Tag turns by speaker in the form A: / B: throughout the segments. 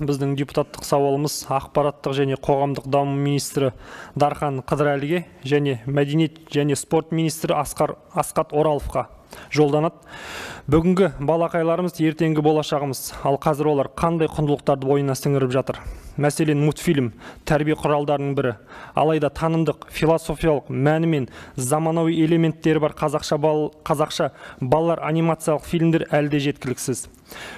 A: Біздің депутаттық сауалымыз ақпараттық және қоғамдық даму министрі Дархан Қыдырәліге және мәдениет және спорт министрі Асқат Ораловқа жолданады. Бүгінгі балақайларымыз ертеңгі болашағымыз, ал қазір олар қандай құндылықтарды бойына сіңіріп жатыр? Мәселен, мультфильм тәрбие құралдарының бірі. Алайда танымдық, философиялық мәні мен заманауи элементтері бар қазақша балалар анимациялық фильмдер әлі де жеткіліксіз.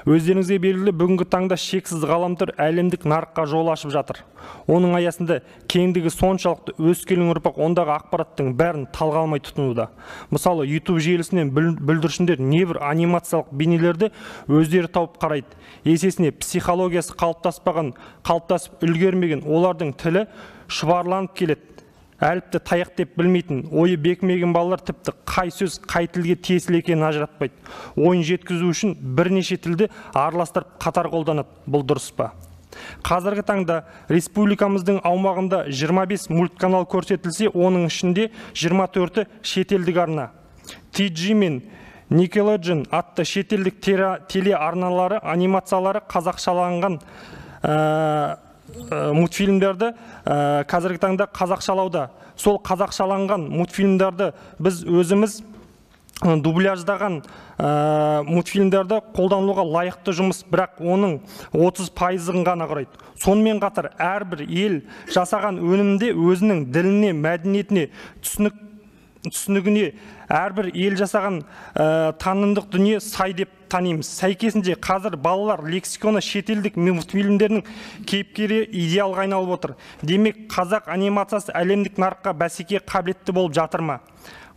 A: Өздеріңізге белгілі, бүгінгі таңда шексіз ғаламтор әлемдік нарыққа жол ашып жатыр. Оның аясында кеңдігі соншалықты өскелең ұрпақ ондағы ақпараттың бәрін талғамай тұтынуда. Мысалы, YouTube желісінен бүлдіршіндер небір анимациялық бейнелерді өздері тауып қарайды. Есесіне психологиясы қалыптасып үлгермеген олардың тілі шұбарланып келеді. Әліпті таяқ деп білмейтін, ойы бекімеген балалар тіпті қай сөз қай тілге тиесілі екенін ажыратпайды. Ойын жеткізу үшін бірнеше тілді араластырып қатар қолданады. Бұл дұрыс па? Қазіргі таңда республикамыздың аумағында 25 мультканал көрсетілсе, оның ішінде 24-і шетелдік арна. TG мен Nickelodeon атты шетелдік телеарналары анимациялары қазақшаланған мультфильмдерді қазіргі таңда қазақшалауда. Сол қазақшаланған мультфильмдерді біз өзіміз дубляждаған мультфильмдерді қолданылуға лайықты жұмыс, бірақ оның 30%-ын ғана құрайды. Сонымен қатар әрбір ел жасаған өнімде өзінің діліне, мәдениетіне, түсінігіне әрбір ел жасаған танымдық дүние сай деп танимыз. Сәйкесінше қазір балалар лексиконы шетелдік мультфильмдердің кейіпкері идеалға айналып отыр. Демек, қазақ анимациясы әлемдік нарыққа бәсекеге қабілетті болып жатыр ма?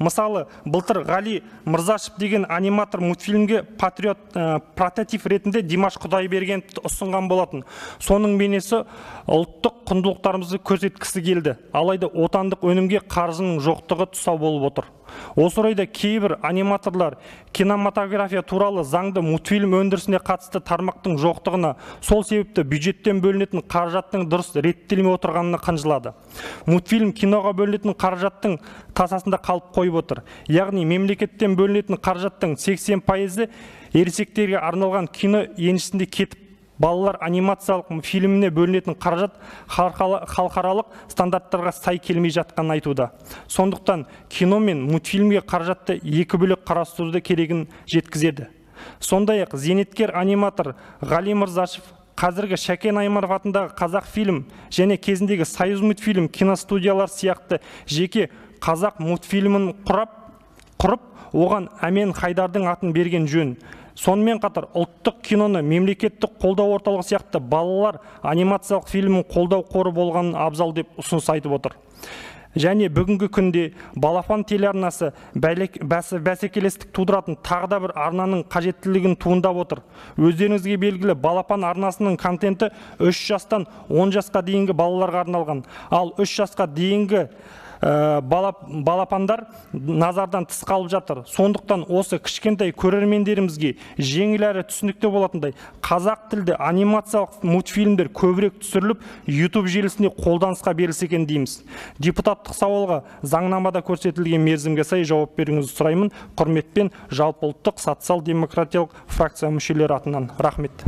A: Мысалы, былтыр Ғали Мырзашев деген аниматор мультфильмге прототип ретінде Димаш Құдайбергеновті ұсынған болатын. Соның бейнесі ұлттық құндылықтарымызды көрсеткісі келді. Алайда отандық өнімге қаржының жоқтығы тұсау болып отыр. Осы орайда кейбір аниматорлар кинематография туралы заңды мультфильм өндірісіне қатысты тармақтың жоқтығына, сол себепті бюджеттен бөлінетін қаражаттың дұрыс реттелмей отырғанына қынжылады. Мультфильм киноға бөлінетін қаражаттың тасасында қалып қойып отыр. Яғни мемлекеттен бөлінетін қаражаттың 80%-і ересектерге арналған кино еншісінде кетіп, балалар анимациялық фильміне бөлінетін қаражат халықаралық стандарттарға сай келмей жатқанын айтуда. Сондықтан кино мен мультфильмге қаражатты екі бөлек қарастыруды керегін жеткізеді. Сондай-ақ зейнеткер аниматор Ғали Мырзашев қазіргі Шәкен Айманов атындағы Қазақфильм және кезіндегі Союз мультфильм киностудиялар сияқты жеке қазақ мультфильмін құрып, оған Әмен Хайдардың атын берген жөн. Сонымен қатар ұлттық киноны мемлекеттік қолдау орталығы сияқты балалар анимациялық фильмін қолдау қоры болғанын абзал деп ұсыныс айтып отыр. Және бүгінгі күнде Балапан телеарнасы бәсекелестік тудыратын тағы да бір арнаның қажеттілігін туындап отыр. Өздеріңізге белгілі, Балапан арнасының контенті 3 жастан 10 жасқа дейінгі балаларға арналған. Ал 3 жасқа дейінгі балапандар назардан тыс қалып жатыр. Сондықтан осы кішкентай көрермендерімізге жеңіл әрі түсінікті болатындай қазақ тілді анимациялық мультфильмдер көбірек түсіріліп, YouTube желісінде қолданысқа берілсе екен дейміз. Депутаттық сауалға заңнамада көрсетілген мерзімге сай жауап беруіңізді сұраймын. Құрметпен, жалпы ұлттық социал-демократиялық фракция мүшелері атынан. Рахмет.